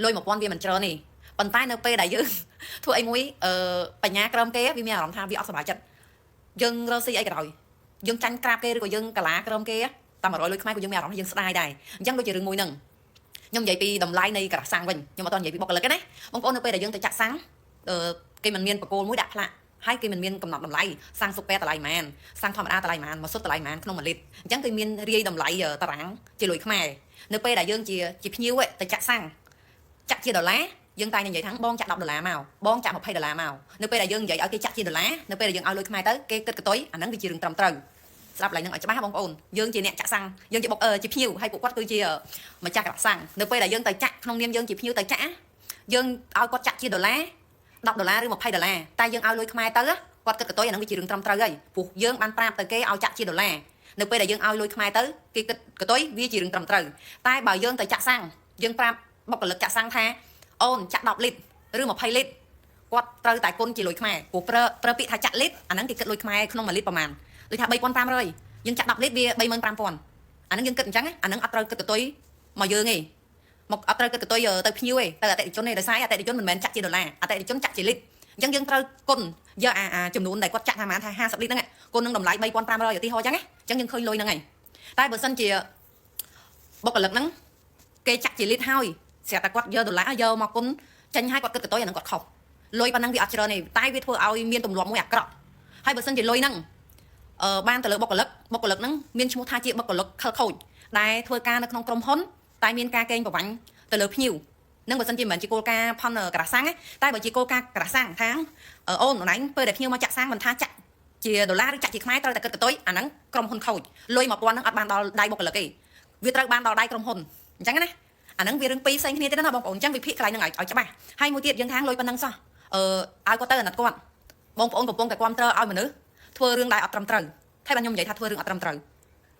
លុយ1000វាមិនច្រើនទេប៉ុន្តែនៅពេលដែលយើង ធ្វើអីមួយអឺបញ្ញាក្រោមគេវាមានអារម្មណ៍ថាវាអត់សប្បាយចិត្តយើងរកស៊ីអីក៏ដោយយើងចាញ់ក្រាបគេឬក៏យើងកាឡាក្រោមគេតាម100លុយខ្មែរក៏យើងមានអារម្មណ៍ថាយើងស្ដាយដែរអញ្ចឹងដូចជារឿងមួយហ្នឹងខ្ញុំនិយាយពីតម្លៃនៃការ៉ាសាំងវិញខ្ញុំអត់តនិយាយពីបុគ្គលិកទេណាបងប្អូននៅពេលដែលយើងទៅចាក់សាំងអឺគេមិនមានបកគោលមួយដាក់ផ្លាកហើយគេមិនមានកំណត់តម្លៃសាំងស៊ុបពែតម្លៃប៉ុន្មានសាំងធម្មតាតម្លៃប៉ុន្មានមកសុទ្ធតម្លៃប៉ុន្មានក្នុង1លីត្រអញ្ចឹងគេមានរាយតម្លៃតារាងជាលុយខ្មែរនៅពេលដែលយើងជាភ្ញៀវទៅចាក់សាំងចាក់ជាដុល្លារយើងតែនិយាយថាបងចាក់10ដុល្លារមកបងចាក់20ដុល្លារមកនៅពេលដែលយើងនិយាយឲ្យគេចាក់ជាដុល្លារនៅពេលដែលយើងឲ្យលុយខ្មែរទៅគេគិតកតុយអាហ្នឹងវាជារឿងត្រឹមត្រូវស្ដាប់ឡើងនឹងឲ្យច្បាស់បងប្អូនយើងជាអ្នកចាក់សាំងយើងជាបុកជាភ្ញៀវហើយពួកគាត់គឺជាម្ចាស់ក្រាស់សាំងនៅពេលដែលយើងទៅចាក់ក្នុងនាមយើងជាភ្ញៀវទៅចាក់យើងឲ្យគាត់ចាក់ជាដុល្លារ10ដុល្លារឬ20ដុល្លារតែយើងឲ្យលុយខ្មែរទៅគាត់គិតកតុយអាហ្នឹងវាជារឿងត្រឹមត្រូវហើយព្រោះយើងបានប្រាប់ទៅគេឲ្យចាក់ជាដុល្លារនៅពេលដែលយើងឲ្យលុយខ្មែរទៅគេគិតកតុយវាជារឿងត្រឹមត្រូវតែបើយើងទៅចាក់សាំងយើងប្រាប់បុគ្គលិកចាក់សាំងថាអូនចាក់10លីត្រឬ20លីត្រគាត់ត្រូវតែគុណជាលុយខ្មែរព្រោះប្រើប្រើពាក្យថាចាក់លីត្រអាហ្នឹងគេគិតលុយខ្មែរក្នុង1លីត្រប្រហែលដូចថា3500យើងចាក់10លីត្រវា35000អាហ្នឹងយើងគិតអញ្ចឹងអាហ្នឹងអត់ត្រូវគិតកតុយមកយើងទេមកអត់ត្រូវគិតកតុយទៅភ្ញៀវទេទៅអតិថិជនទេដោយសារអតិថិជនមិនមែនចាក់ជាដុល្លារអតិថិជនចាក់ជាលីត្រអញ្ចឹងយើងត្រូវគុណយកអាចំនួនដែលគាត់ចាក់ថាប្រហែលថា50លីត្រហ្នឹងគុណនឹងតម្លៃ3500ឧទាហរណ៍អញ្ចឹងណាអញ្ចឹងយើងឃើញលុយហ្នឹងហើយតែបើសិនជាបុគ្គលិកហ្នឹងគេចាក់ជាលីត្រហើយស្រាប់តែគាត់យកដុល្លារយកមកគុណចេញឲ្យគាត់គិតកតុយអាហ្នឹងគាត់ខុសលុយប៉ុណ្ណឹងវាអត់ច្រើនទេតែវាធ្វើឲ្យមានទម្លាប់មួយអាក្រក់ហើយបើសិនជាលុយហ្នឹងអឺបានទៅលើបុគ្គលិកបុគ្គលិកហ្នឹងមានឈ្មោះថាជាបុគ្គលិកខិលខូចដែលធ្វើការនៅក្នុងក្រុមហ៊ុនតែមានការកេងប្រវ័ញ្ចទៅលើភ្ញៀវនឹងបើសិនជាមិនមែនជាគោលការណ៍ផនក្រាសាំងតែបើជាគោលការណ៍ក្រាសាំងថាអូនអូនឯងពេលដែលភ្ញៀវមកចាក់សាំងមិនថាចាក់ជាដុល្លារឬចាក់ជាខ្មែរត្រូវតែគិតកតុយអាហ្នឹងក្រុមហ៊ុនខូចលុយ1000ហ្នឹងអត់បានដល់ដៃបុគ្គលិកទេវាត្រូវបានដល់ដៃក្រុមហ៊ុនអញ្ចឹងណាអាហ្នឹងវារឿងពីរផ្សេងគ្នាទេណាបងប្អូនអញ្ចឹងវិភាគកន្លែងហ្នឹងឲ្យច្បាស់ហើយមួយទៀតយើងខាងលុយប៉ុណ្ណឹងសោះអឺឲ្យគាត់ទៅអាណិតគាត់បងប្អូនកំពុងតែគ្រប់គ្រងឲ្យមនុស្សធ្វើរឿងដែលអត់ត្រឹមត្រូវតែបើខ្ញុំនិយាយថាធ្វើរឿងអត់ត្រឹមត្រូវ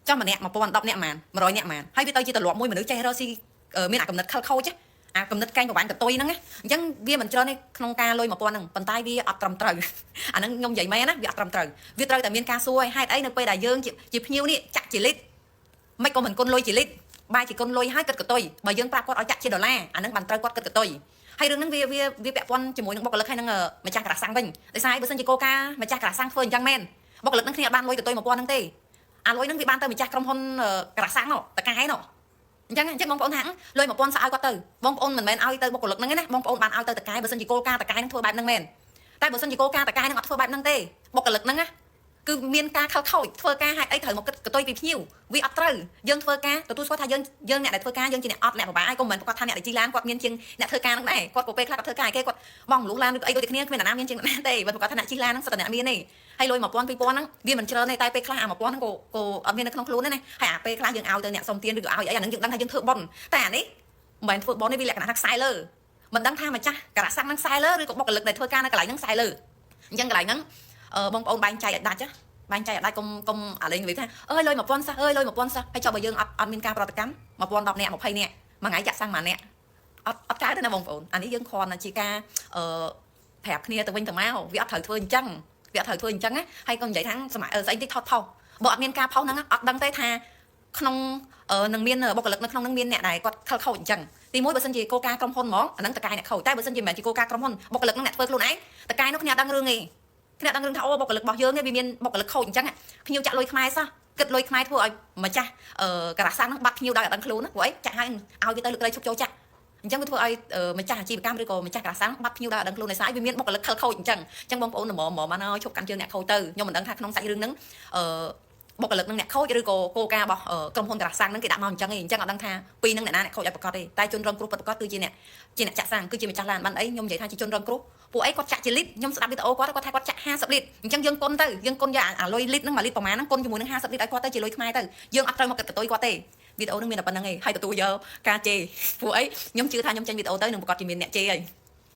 ចង់ម្នាក់1000 10នាក់ម៉ាន100នាក់ម៉ានហើយវាទៅជាទម្លាប់មួយមនុស្សចេះរកស៊ីមានអាកំណត់ខិលខូចអាកំណត់កែងប្រវាញ់កតុយហ្នឹងណាអញ្ចឹងវាមិនច្រើនទេក្នុងការលុយ1000ហ្នឹងប៉ុន្តែវាអត់ត្រឹមត្រូវអាហ្នឹងខ្ញុំនិយាយមែនណាវាអត់ត្រឹមត្រូវវាត្រូវតែមានការសួរឲ្យហេតុអីនៅពេលដែលយើងជាភ្ញៀវនេះចាក់ជាលីត្រមិនក៏មិនគុណលុយជាលីត្របែរជាគុណលុយឲ្យគិតកតុយបើយើងប្រាប់គាត់ឲ្យចាក់ជាដុល្លារអាហ្នឹងបានត្រូវគាត់គិតកតុយហើយរឿងហ្នឹងវាវាវាពាក់ព័ន្ធជាមួយនឹងបុគ្គលិកហើយនឹងម្ចាស់ក្រាសាំងវិញដោយសារបើសិនជាគោលការណ៍ម្ចាស់ក្រាសាំងធ្វើអញ្ចឹងមែនបុគ្គលិកហ្នឹងគ្នាអត់បានលុយកតុយ1000ហ្នឹងទេអាលុយហ្នឹងវាបានទៅម្ចាស់ក្រុមហ៊ុនក្រាសាំងនោះតកែនោះអញ្ចឹងអញ្ចឹងបងប្អូនថាលុយ1000ស្អឲ្យគាត់ទៅបងប្អូនមិនមែនឲ្យទៅបុគ្គលិកហ្នឹងទេណាបងប្អូនបានឲ្យទៅតកែបើសិនជាគោលការណ៍តកែហ្នឹងធ្វើបែបហ្នឹងមែនតែបើសិនជាគោលការណ៍តកែហ្នឹងអត់ធ្វើបែបហ្នឹងទេបុគ្គលិកហ្នឹងណាគឺមានការខលខូចធ្វើការហេតុអីត្រូវមកគិតកតុយពីភ្ញៀវវាអត់ត្រូវយើងធ្វើការទទួលស្គាល់ថាយើងយើងអ្នកដែលធ្វើការយើងជាអ្នកអត់អ្នកពិបាកហើយកុំមិនប្រកាសថាអ្នកដែលជិះឡានគាត់មានជាងអ្នកធ្វើការហ្នឹងដែរគាត់ក៏ពេលខ្លះគាត់ធ្វើការឲ្យគេគាត់បងមលុះឡានឬអីដូចតែគ្នាគ្មានអ្នកណាមានជាងអ្នកណាទេបើប្រកាសថាអ្នកជិះឡានហ្នឹងសិតតែអ្នកមានទេហើយលុយ1000 2000ហ្នឹងវាមិនច្រើនទេតែពេលខ្លះអា1000ហ្នឹងក៏ក៏អត់មាននៅក្នុងខ្លួនទេណាហើយអាពេលខ្លះយើងឲ្យទៅអ្នកសុំទានឬក៏ឲ្យអីអាហ្នឹងយើងដឹងថាយើងធ្វើបុណ្យតែអានេះមិនមែនធ្វើបុណ្យទេវាលក្ខណៈថាខ្សែលើមិនដឹងថាម្ចាស់ការសាំងហ្នឹងខ្សែលើឬក៏បុគ្គលិកដែលធ្វើការនៅកន្លែងហ្នឹងខ្សែលើអញ្ចឹងកន្លែងហ្នឹងបងប្អូនបែងចែកឲ្យដាច់ណាបែងចែកឲ្យដាច់កុំកុំអាលេងនិយាយថាអើយលុយ1000សោះអើយលុយ1000សោះហើយចុះបើយើងអត់អត់មានការប្រតិកម្ម1000 10នាក់20នាក់មួយថ្ងៃចាក់សាំងមួយនាក់អត់អត់កើតទេណាបងប្អូនអានេះយើងគ្រាន់តែជាការអឺប្រាប់គ្នាទៅវិញទៅមកវាអត់ត្រូវធ្វើអញ្ចឹងវាអត់ត្រូវធ្វើអញ្ចឹងណាហើយកុំនិយាយថាសម័យស្អីតិចថតផុសបើអត់មានការផុសហ្នឹងអត់ដឹងទេថាក្នុងនឹងមានបុគ្គលិកនៅក្នុងនឹងមានអ្នកដែលគាត់ខិលខូចអញ្ចឹងទីមួយបើសិនជាគោលការណ៍ក្រុមហ៊ុនហ្មងអាហ្នឹងតកែអ្នកខូចតែបើសិនជាមិនមែនជាគោលការណ៍ក្រុមហ៊ុនបុគ្គលិកហ្នឹងអ្នកធ្វើខ្លួនឯងតកែនោះគ្នាអត់ដឹងរឿងទេគ្នាអត់ដឹងរឿងថាអូបុគ្គលិករបស់យើងវាមានបុគ្គលិកខូចអញ្ចឹងភ្ញៀវចាក់លុយខ្មែរសោះគិតលុយខ្មែរធ្វើឲ្យម្ចាស់ការ៉ាសាំងហ្នឹងបាត់ភ្ញៀវដោយអត់ដឹងខ្លួនណាព្រោះអីចាក់ឲ្យឲ្យវាទៅលើកត្រីឈប់ចូលចាក់អញ្ចឹងវាធ្វើឲ្យម្ចាស់អាជីវកម្មឬក៏ម្ចាស់ក្រាសាំងបាត់ភ្ញៀវដោយអត់ដឹងខ្លួនដោយសារវាមានបុគ្គលិកខិលខូចអញ្ចឹងអញ្ចឹងបងប្អូនល្មមល្មមបានហើយឈប់កាន់ជើងអ្នកខូចទៅខ្ញុំមិនដឹងថាក្នុងសាច់រឿងហ្នឹងអឺបុគ្គលិកនឹងអ្នកខូចឬក៏គោលការណ៍របស់ក្រុមហ៊ុនក្រាសាំងហ្នឹងគេដាក់មកអញ្ចឹងឯងអញ្ចឹងអត់ដឹងថាពីរហ្នឹងអ្នកណាអ្នកខូចឲ្យប្រកបទេតែជនរងគ្រោះពិតប្រាកដគឺជាអ្នកជាអ្នកចាក់សាំងគឺជាម្ចាស់ឡានបានអីខ្ញុំនិយាយថាជាជនរងគ្រោះពួកអីគាត់ចាក់ជាលីត្រខ្ញុំស្ដាប់វីដេអូគាត់គាត់ថាគាត់ចាក់50លីត្រអញ្ចឹងយើងគុណទៅយើងគុណយកអាលុយលីត្រហ្នឹង1លីត្រប្រហែលហ្នឹងគុណជាមួយនឹង50លីត្រឲ្យគាត់ទៅជាលុយខ្មែរទៅយើងអត់ត្រូវមកគិតកតុយគាត់ទេវីដេអូនឹងមានតែប៉ុណ្្នឹងឯងហើយទទួលយកការជេរពួកអីខ្ញុំជឿថាខ្ញុំចេញវីដេអូទៅនឹងប្រកាសជាមានអ្នកជេរហើយ។